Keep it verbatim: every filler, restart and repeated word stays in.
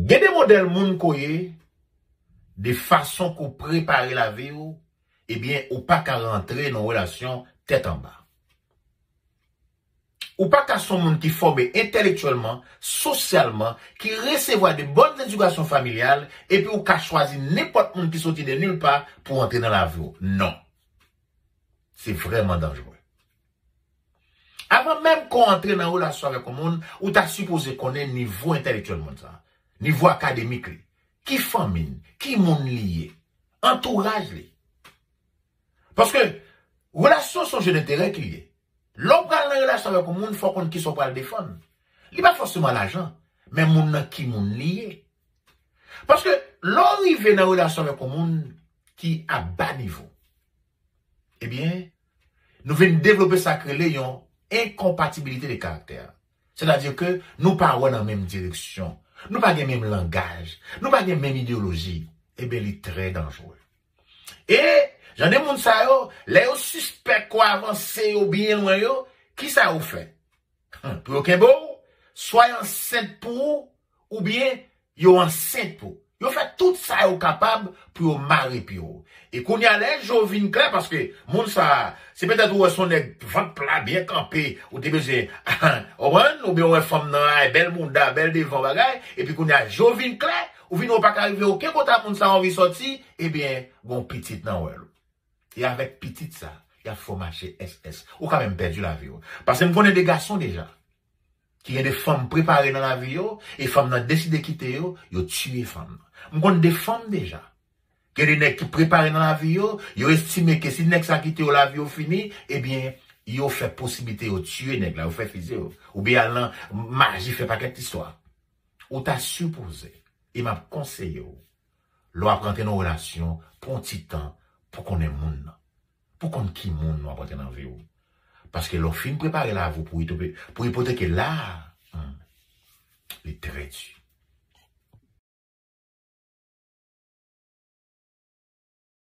Gen de modèl moun ke w ye, de fason ke w prepare lavi w, ebyen, ou pa ka rantre nan relasyon tèt anba. Ou pa ka se yon moun ki fòme entèlektyèlman, sosyalman, ki resevwa de bòn edikasyon familyal, epi ou ka chwazi nenpòt moun ki soti de nil pa pou antre nan lavi w. Non. Se vrèman danjere. Avan menm ke w antre nan relasyon avèk yon moun, ou ta sipoze konnen nivo entèlektyèl moun sa, nivo akademik li, ki fanmi l, ki moun li ye, antouraj li. Paske relasyon se yon je denterè ke l ye. Lè w pral nan relasyon avèk yon moun, fò w konn kisa w pral defann. Li pa fòseman lajan, men moun nan ki moun li ye. Paske lè w rive nan relasyon avèk yon moun ki a ba nivo, ebyen, nou vin devlope sa k rele yon enkonpatibilite de karaktè. Sètadi ke nou pa wè nan menm direksyon. Nou pa gen menm langaj. Nou pa gen menm ideyoloji. Ebyen, li trè danjere. E jan de moun sa yo, lè yo sispèk ke w avanse yo byen lwen yo, kisa yo fè? Pou yo kenbe w, swa yo ansent pou ou, oubyen yo ansent pou ou. Yo fè tout sa yo kapab pou yo mare pye w. E kounye a, lè je w vin klè, paske moun sa a, se petèt ou wè se yon nèg vant pla, byen kanpe, ou te bezwen, konprann, oubyen ou wè fanm nan, ay, bèl bounda, bèl devan, bagay, epi kounye a, je w vin klè, ou vin wè w pa ka rive okenn kote a moun sa a anvi sòti, ebyen, gen yon pitit nan wèl ou. E avèk pitit sa, y ap fè w mache S S. Ou ka menm pèdi lavi w. Paske m konnen de gason deja ki gen de fanm prepare nan lavi yo, e fanm nan deside kite yo, yo tiye fanm nan. M konn de fanm deja. Gen de nèg ki prepare nan lavi yo, yo estime ke si nèg sa kite yo, lavi yo fini, ebyen, yo fè posiblite yo tiye nèg la, yo fè fize yo. Oubyen al nan maji, fè pakèt istwa. Ou ta sipoze, e m ap konseye w, lè w ap rantre nan yon relasyon, pran yon ti tan pou konnen moun nan. Pou konn ki moun w ap rantre nan vi w. Paske lè w fin prepare lavi w pou ipote-, pou ipoteke la, hmm, li trè di.